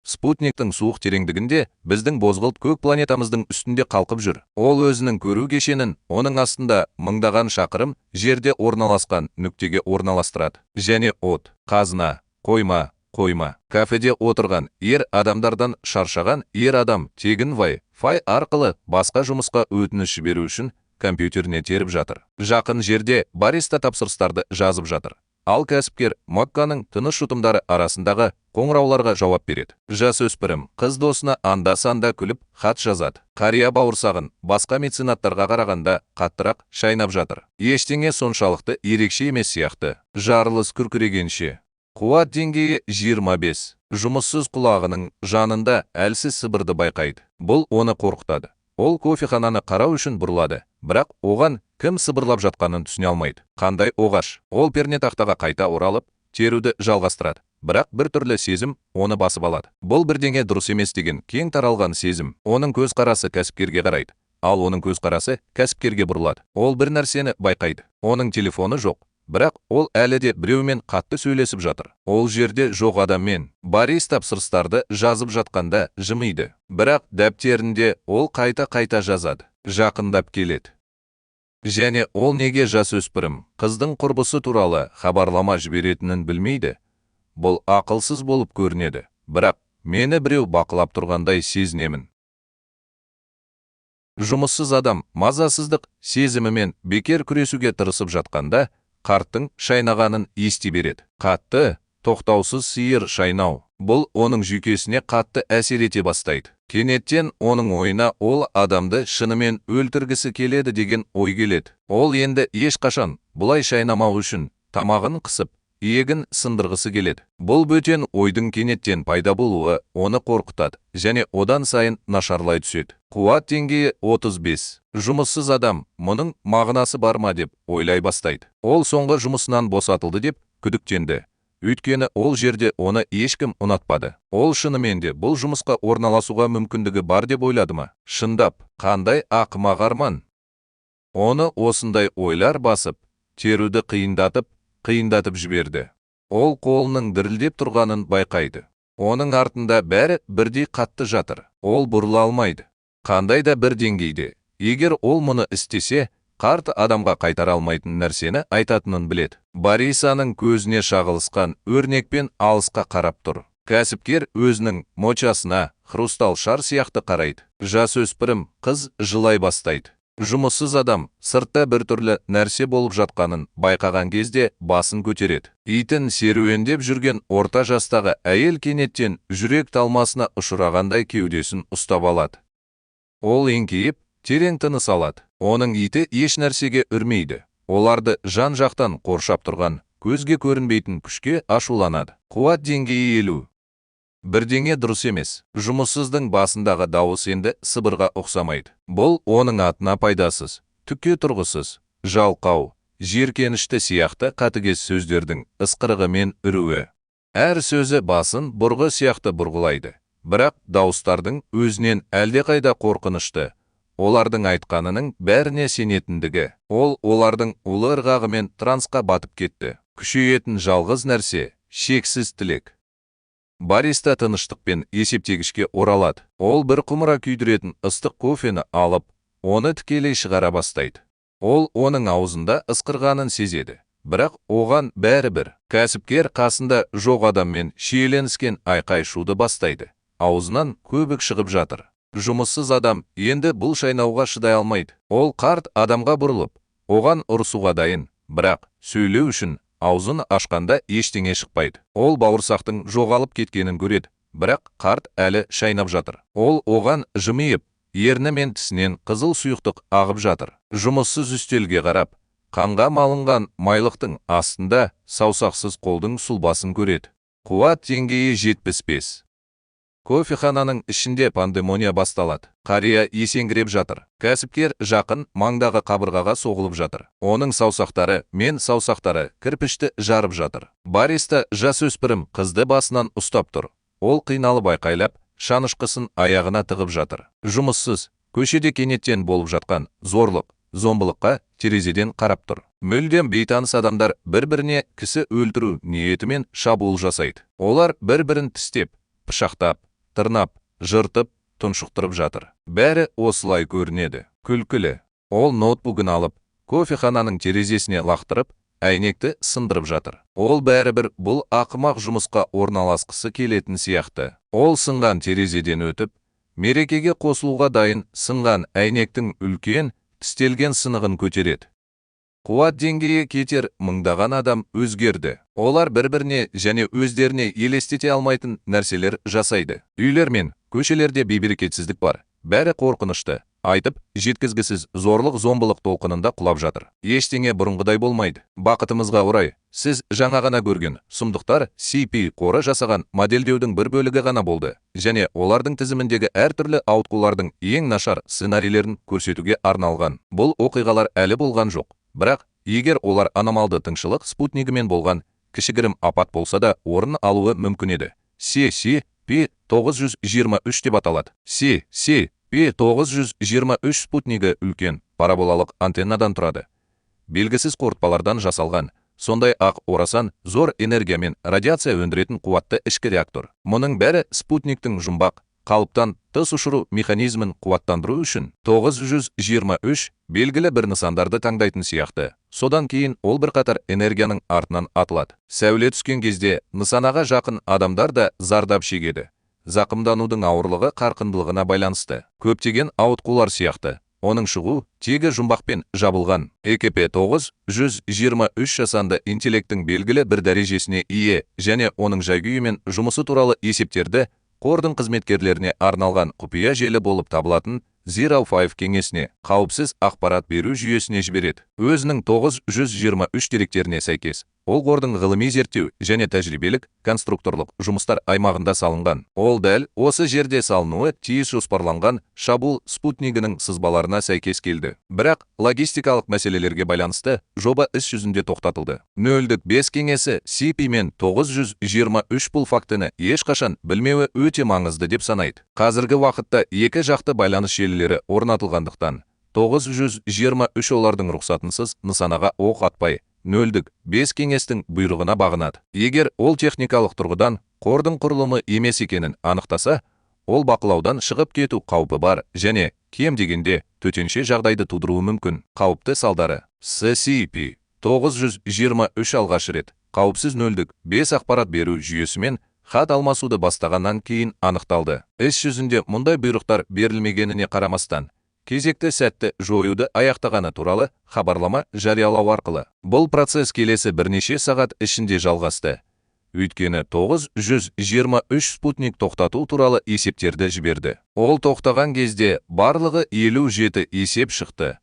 Спутниктің суық тереңдігінде, біздің бозғылт көк планетамыздың үстінде қалқып жүр. Ол өзінің көру кешенін оның астында мыңдаған шақырым жерде орналасқан нүктеге орналастырады. Және от, қазына, қойма, қойма. Кафеде отырған ер адамдардан шаршаған ер адам тегін Wi-Fi арқылы басқа жұмысқа өтініш жіберу үшін компьютеріне теріп жатыр. Жақын жерде бариста тапсырыстарды жазып жатыр. Ал кәсіпкер мокканың тыныш жұтымдары арасындағы қоңырауларға жауап береді. Жасөспірім қыз досына анда-санда күліп хат жазады. Қария бауырсағын басқа меценаттарға қарағанда қаттырақ шайнап жатыр. Ештеңе соншалықты ерекше емес сияқты. Жарылыс күркірегенше. Қуат деңгейі 25. Жұмыссыз құлағының жанында әлсіз сыбырды байқайды. Бұл оны қорқытады. Ол кофехананы қарау үшін бұрылады, бірақ оған кім сыбырлап жатқанын түсіне алмайды. Қандай оғаш. Ол пернетақтаға қайта оралып, теруді жалғастырады. Бірақ бір түрлі сезім оны басып алады. Бұл бірдеңе дұрыс емес деген кең таралған сезім. Оның көзқарасы кәсіпкерге қарайды, ал оның көзқарасы кәсіпкерге бұрылады. Ол бір нәрсені байқайды. Оның телефоны жоқ. Бірақ ол әлі де біреумен қатты сөйлесіп жатыр. Ол жерде жоқ адаммен. Борис тапсырыстарды жазып жатқанда жымиды. Бірақ дәптерінде ол қайта-қайта жазады. Жақындап келеді. Және ол неге жасөспірім қыздың құрбысы туралы хабарлама жіберетінін білмейді. Бұл ақылсыз болып көрінеді. Бірақ мені біреу бақылап тұрғандай сезінемін. Жұмыссыз адам мазасыздық сезімімен бекер күресуге тырысып жатқанда, қарттың шайнағанын ести береді. Қатты, тоқтаусыз сиыр шайнау. Бұл оның жүйкесіне қатты әсер ете бастайды. Кенеттен оның ойына ол адамды шынымен өлтіргісі келеді деген ой келеді. Ол енді ешқашан бұлай шайнамау үшін тамағын қысып, иегін сындырғысы келеді. Бұл бөтен ойдың кенеттен пайда болуы оны қорқытады және одан сайын нашарлай түседі. Қуат деңгейі 35. Жұмыссыз адам мұның мағынасы бар ма деп ойлай бастайды. Ол соңғы жұмысынан босатылды деп күдіктенді. Өйткені ол жерде оны ешкім ұнатпады. Ол шынымен де бұл жұмысқа орналасуға мүмкіндігі бар деп ойлады ма? Шындап, қандай ақымақ арман. Оны осындай ойлар басып, теруді қиындатып, қиындатып жіберді. Ол қолының дірілдеп тұрғанын байқайды. Оның артында бәрі бірдей қатты жатыр. Ол бұрыла алмайды. Қандай да бір деңгейде, егер ол мұны істесе, қарт адамға қайтара алмайтын нәрсені айтатынын біледі. Борисаның көзіне шағылысқан өрнекпен алысқа қарап тұр. Кәсіпкер өзінің мочасына хрустал шар сияқты қарайды. Жасөспірім қыз жылай бастайды. Жұмыссыз адам сыртта бір түрлі нәрсе болып жатқанын байқаған кезде басын көтереді. Итін серуендеп жүрген орта жастағы әйел кенеттен жүрек талмасына ұшырағандай кеудесін ұстап алады. Ол еңкейіп, терең тыныс алады. Оның иті еш нәрсеге үрмейді. Оларды жан-жақтан қоршап тұрған, көзге көрінбейтін күшке ашуланады. Қуат деңгейі 50. Бірдеңе дұрыс емес. Жұмыссыздың басындағы дауыс енді сыбырға ұқсамайды. Бұл оның атына пайдасыз, түкке тұрғысыз, жалқау, жиіркенішті сияқты қатыгез сөздердің ысқырығы мен үруі. Әр сөзі басын бұрғы сияқты бұрғылайды. Бірақ дауыстардың өзінен әлдеқайда қорқынышты. Олардың айтқанының бәріне сенетіндігі. Ол олардың улы ырғағымен трансқа батып кетті. Күшейетін жалғыз нәрсе шексіз тілек. Бариста тыныштықпен есептегішке оралады. Ол бір құмыра күйдіретін ыстық кофені алып, оны тікелей шығара бастайды. Ол оның аузында ысқырғанын сезеді. Бірақ оған бәрібір. Кәсіпкер қасында жоқ адаммен шиеленіскен айқай-шуды бастайды. Аузынан көбік шығып жатыр. Жұмыссыз адам енді бұл шайнауға шыдай алмайды. Ол қарт адамға бұрылып, оған ұрысуға дайын, бірақ сөйлеу үшін аузын ашқанда ештеңе шықпайды. Ол бауырсақтың жоғалып кеткенін көреді, бірақ қарт әлі шайнап жатыр. Ол оған жымиып, ерні мен тісінен қызыл сұйықтық ағып жатыр. Жұмыссыз үстелге қарап, қанға малынған майлықтың астында саусақсыз қолдың сұлбасын көреді. Қуат деңгейі 75. Кофехананың ішінде пандемония басталады. Қария есеңгіреп жатыр. Кәсіпкер жақын маңдағы қабырғаға соғылып жатыр. Оның саусақтары мен саусақтары кірпішті жарып жатыр. Бариста жасөспірім қызды басынан ұстап тұр. Ол қиналып айқайлап, шанышқысын аяғына тығып жатыр. Жұмыссыз, көшеде кенеттен болып жатқан зорлық, зомбылыққа терезеден қарап тұр. Мүлдем бейтаныс адамдар бір-біріне кісі өлтіру ниетімен шабуыл жасайды. Олар бір-бірін тістеп, пышақтап, тырнап, жыртып, тұншықтырып жатыр. Бәрі осылай көрінеді. Күлкілі. Ол ноутбугін алып, кофехананың терезесіне лақтырып, әйнекті сындырып жатыр. Ол бәрібір бұл ақымақ жұмысқа орналасқысы келетін сияқты. Ол сынған терезеден өтіп, мерекеге қосылуға дайын сынған әйнектің үлкен, тістелген сынығын көтереді. Қуат деңгейі кетер мыңдаған адам өзгерді. Олар бір-біріне және өздеріне елестете алмайтын нәрселер жасайды. Үйлер мен көшелерде бейберекетсіздік бар. Бәрі қорқынышты. Айтып, жеткізгісіз зорлық зомбылық толқынында құлап жатыр. Ештеңе бұрынғыдай болмайды. Бақытымызға орай, сіз жаңа ғана көрген сұмдықтар CP қоры жасаған модельдеудің бір бөлігі ғана болды және олардың тізіміндегі әртүрлі ауытқулардың ең нашар сценарийлерін көрсетуге арналған. Бұл оқиғалар әлі болған жоқ. Бірақ, егер олар аномалды тыңшылық спутнигімен болған кішігірім апат болса да орын алуы мүмкін еді. CCP 923 деп аталады. CCP 923 спутнигі үлкен параболалық антеннадан тұрады. Белгісіз қорытпалардан жасалған, сондай ақ орасан зор энергия мен радиация өндіретін қуатты ішкі реактор. Мұның бәрі спутниктің жұмбақ, қалыптан тыс ұшыру механизмін қуаттандыру үшін 923 белгілі бір нысандарды таңдайтын сияқты. Содан кейін ол бірқатар энергияның артынан атылады. Сәуле түскен кезде нысанаға жақын адамдар да зардап шегеді. Зақымданудың ауырлығы қарқындылығына байланысты. Көптеген ауытқулар сияқты. Оның шығу тегі жұмбақпен жабылған. ЭКП 923 жасанды интеллекттің белгілі бір дәрежесіне ие және оның жай-күйі мен жұмысы туралы есептерді қордың қызметкерлеріне арналған құпия желі болып табылатын Zero Five кеңесіне қауіпсіз ақпарат беру жүйесіне жібереді. Өзінің 923 деректеріне сәйкес, ол қордың ғылыми зерттеу және тәжірибелік конструкторлық жұмыстар аймағында салынған. Ол дәл осы жерде салынуы тиіс жоспарланған шабуыл спутнигінің сызбаларына сәйкес келді. Бірақ логистикалық мәселелерге байланысты жоба іс жүзінде тоқтатылды. 0.5 кеңесі CP мен 923 бұл фактіні ешқашан білмеуі өте маңызды деп санайды. Қазіргі уақытта екі жақты байланыс желілері орнатылғандықтан 923 олардың рұқсатынсыз нысанаға оқ атпай 0.5 кеңестің бұйрығына бағынады. Егер ол техникалық тұрғыдан қордың құрылымы емес екенін анықтаса, ол бақылаудан шығып кету қаупі бар және кем дегенде төтенше жағдайды тудыруы мүмкін. Қауіпті салдары. SCP 923 алғаш рет қауіпсіз 0.5 ақпарат беру жүйесімен хат алмасуды бастағаннан кейін анықталды. Іс жүзінде мұндай бұйрықтар берілмегеніне қарамастан, кезекті сәтті жоюды аяқтағаны туралы хабарлама жариялау арқылы. Бұл процесс келесі бірнеше сағат ішінде жалғасты. Өйткені 923 спутник тоқтату туралы есептерді жіберді. Ол тоқтаған кезде барлығы 57 есеп шықты.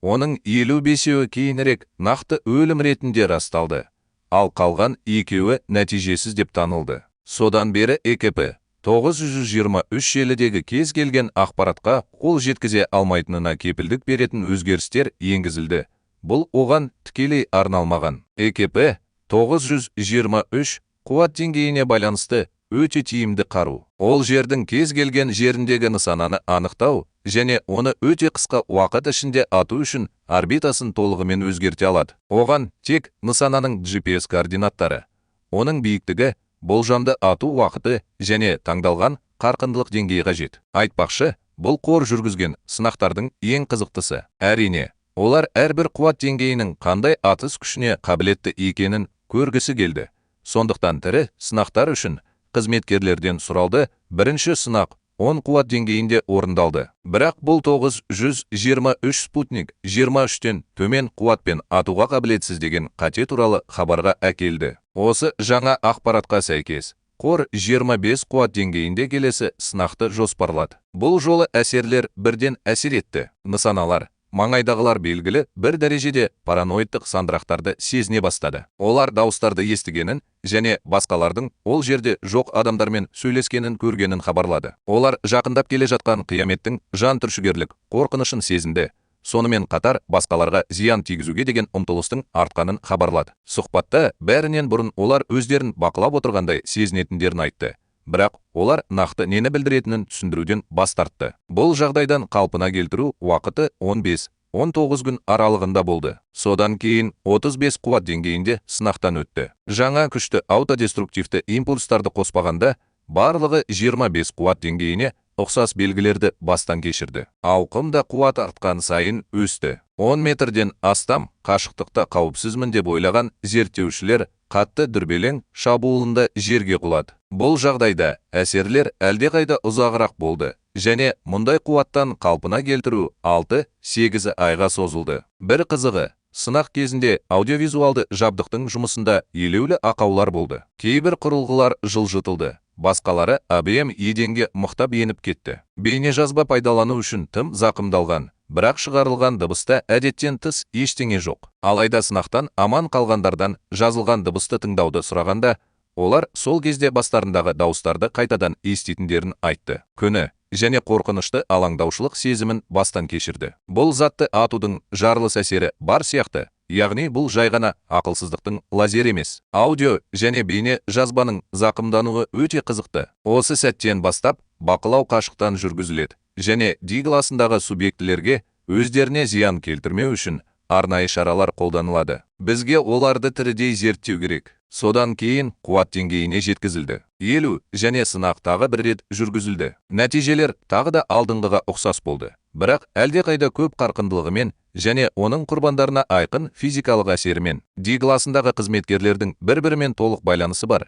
Оның 55-еуі кейінірек нақты өлім ретінде расталды. Ал қалған екеуі нәтижесіз деп танылды. Содан бері ЭКП 923 желідегі кез келген ақпаратқа қол жеткізе алмайтынына кепілдік беретін өзгерістер енгізілді. Бұл оған тікелей арналмаған. ЭКП 923 қуат деңгейіне байланысты өте тиімді қару. Ол жердің кез келген жеріндегі нысананы анықтау және оны өте қысқа уақыт ішінде ату үшін орбитасын толығымен өзгерте алады. Оған тек нысананың GPS координаттары, оның биіктігі, болжамды ату уақыты және таңдалған қарқындылық деңгейі қажет. Айтпақшы, бұл қор жүргізген сынақтардың ең қызықтысы. Әрине, олар әрбір қуат деңгейінің қандай атыс күшіне қабілетті екенін көргісі келді. Сондықтан тірі сынақтар үшін қызметкерлерден сұралды. Бірінші сынақ 10 қуат деңгейінде орындалды. Бірақ бұл 923 спутник 23-тен төмен қуатпен атуға қабілетсіз деген қате туралы хабарға әкелді. Осы жаңа ақпаратқа сәйкес, қор 25 қуат деңгейінде келесі сынақты жоспарлады. Бұл жолы әсерлер бірден әсер етті. Нысаналар, маңайдағылар белгілі бір дәрежеде параноидтық сандырақтарды сезіне бастады. Олар дауыстарды естігенін және басқалардың ол жерде жоқ адамдармен сөйлескенін көргенін хабарлады. Олар жақындап келе жатқан қияметтің жан түршігерлік қорқынышын сезінді. Сонымен қатар басқаларға зиян тигізуге деген ұмтылыстың артқанын хабарлады. Сұхбатта бәрінен бұрын олар өздерін бақылап отырғандай сезінетіндерін айтты. Бірақ олар нақты нені білдіретінін түсіндіруден бас тартты. Бұл жағдайдан қалпына келтіру уақыты 15-19 күн аралығында болды. Содан кейін 35 қуат деңгейінде сынақтан өтті. Жаңа күшті аутодеструктивті импульстарды қоспағанда, барлығы 25 қуат деңгейіне ұқсас белгілерді бастан кешірді. Ауқым да қуат артқан сайын өсті. 10 метрден астам қашықтықта қауіпсізмін деп ойлаған зерттеушілер қатты дүрбелең шабуылында жерге құлады. Бұл жағдайда әсерлер әлдеқайда ұзағырақ болды және мұндай қуаттан қалпына келтіру 6-8 айға созылды. Бір қызығы, сынақ кезінде аудиовизуалды жабдықтың жұмысында елеулі ақаулар болды. Кейбір құрылғылар жылжытылды, басқалары АБМ еденге мықтап еніп кетті. Бейнежазба пайдалану үшін тым зақымдалған, бірақ шығарылған дыбыста әдеттен тыс ештеңе жоқ. Алайда сынақтан аман қалғандардан жазылған дыбысты тыңдауды сұрағанда, олар сол кезде бастарындағы дауыстарды қайтадан еститіндерін айтты. Күні және қорқынышты алаңдаушылық сезімін бастан кешірді. Бұл затты атудың жарылыс әсері бар сияқты, яғни бұл жай ғана ақылсыздықтың лазері емес. Аудио және бейне жазбаның зақымдануы өте қызықты. Осы сәттен бастап бақылау қашықтан жүргізіледі және Ди класындағы субъектілерге өздеріне зиян келтірмеу үшін арнайы шаралар қолданылады. Бізге оларды тірідей зерттеу керек. Содан кейін қуат деңгейіне жеткізілді. 50 және сынақ тағы бір рет жүргізілді. Нәтижелер тағы да алдыңғыға ұқсас болды. Бірақ әлдеқайда көп қарқындылығымен және оның құрбандарына айқын физикалық әсерімен. Ди класындағы қызметкерлердің бір-бірімен толық байланысы бар.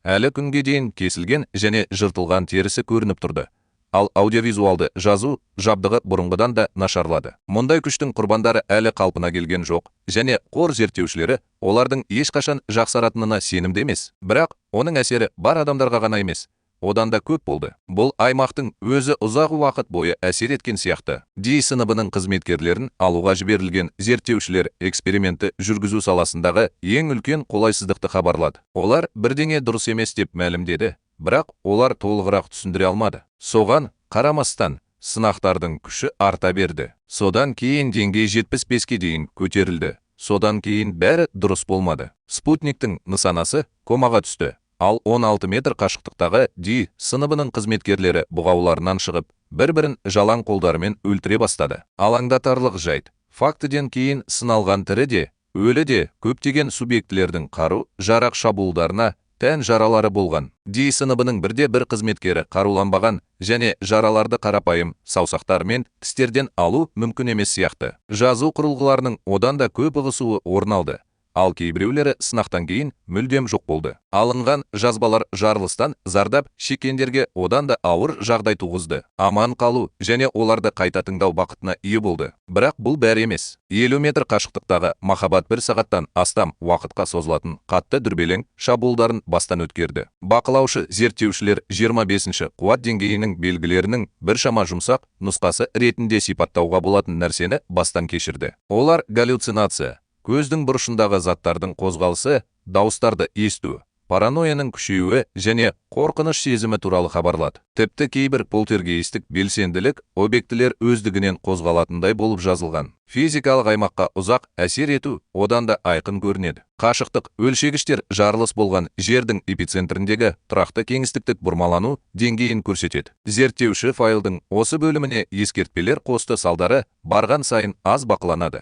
Әлі күнге дейін кесілген және жыртылған терісі көрініп тұрды. Ал аудиовизуалды жазу жабдығы бұрынғыдан да нашарлады. Мұндай күштің құрбандары әлі қалпына келген жоқ және қор зерттеушілері олардың ешқашан жақсаратынына сенімді емес. Бірақ оның әсері бар адамдарға ғана емес, одан да көп болды. Бұл аймақтың өзі ұзақ уақыт бойы әсер еткен сияқты. Ди сыныбының қызметкерлерін алуға жіберілген зерттеушілер экспериментті жүргізу саласындағы ең үлкен қолайсыздықты хабарлады. Олар бірдеңе дұрыс емес деп мәлімдеді, бірақ олар толығырақ түсіндіре алмады. Соған қарамастан сынақтардың күші арта берді. Содан кейін деңгей 75-ке дейін көтерілді. Содан кейін бәрі дұрыс болмады. Спутниктің нысанасы комаға түсті. Ал 16 метр қашықтықтағы Ди сыныбының қызметкерлері бұғауларынан шығып, бір-бірін жалаң қолдарымен өлтіре бастады. Алаңдатарлық жайт, фактіден кейін сыналған тірі де, өлі де көптеген субъектілердің қару жарақ шабуылдарына тән жаралары болған. Ди сыныбының бірде бір қызметкері қаруланбаған және жараларды қарапайым саусақтар мен тістерден алу мүмкін емес сияқты. Жазу құрылғыларының одан да көп ығысуы орын алды. Ал кейбіреулері сынақтан кейін мүлдем жоқ болды. Алынған жазбалар жарылыстан зардап шеккендерге одан да ауыр жағдай туғызды. Аман қалу және оларды қайта тыңдау бақытына ие болды. Бірақ бұл бәрі емес. 50 метр қашықтықтағы махаббат бір сағаттан астам уақытқа созылатын қатты дүрбелең шабуылдарын бастан өткерді. Бақылаушы зерттеушілер 25-ші қуат деңгейінің белгілерінің біршама жұмсақ нұсқасы ретінде сипаттауға болатын нәрсені бастан кешірді. Олар галлюцинация, көздің бұрышындағы заттардың қозғалысы, дауыстарды есту, паранойяның күшеюі және қорқыныш сезімі туралы хабарлады. Тіпті кейбір полтергейстік белсенділік объектілер өздігінен қозғалатындай болып жазылған. Физикалық аймаққа ұзақ әсер ету одан да айқын көрінеді. Қашықтық өлшегіштер жарылыс болған жердің эпицентріндегі тұрақты кеңістіктік бұрмалану деңгейін көрсетеді. Зерттеуші файлдың осы бөліміне ескертпелер қосты, салдары барған сайын аз бақыланады.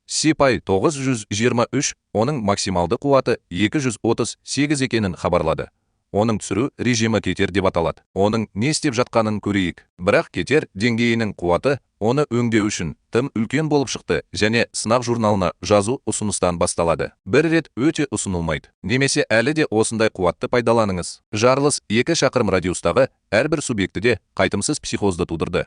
Сипай 923 оның максималды қуаты 238 екенін хабарлады. Оның түсіру режимі кетер деп аталады. Оның не істеп жатқанын көрейік. Бірақ кетер деңгейінің қуаты оны өңдеу үшін тым үлкен болып шықты және сынақ журналына жазу ұсыныстан басталады. Бір рет өте ұсынылмайды. Немесе әлі де осындай қуатты пайдаланыңыз. Жарылыс 2 шақырым радиустағы әрбір субъектіде қайтымсыз психозды тудырды.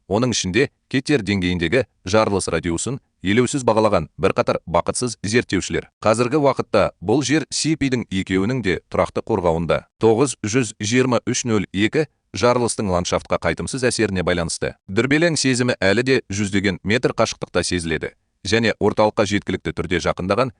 Оның ішінде кетер деңгейіндегі жарылыс радиусын елеусіз бағалаған бірқатар бақытсыз зерттеушілер. Қазіргі уақытта бұл жер CP-дің екеуінің де тұрақты қорғауында. 923.02 жарылыстың ландшафтқа қайтымсыз әсеріне байланысты. Дүрбелең сезімі әлі де жүздеген метр қашықтықта сезіледі және орталыққа жеткілікті түрде жақындаған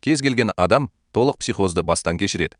Кез келген адам толық психозды бастан кешіреді.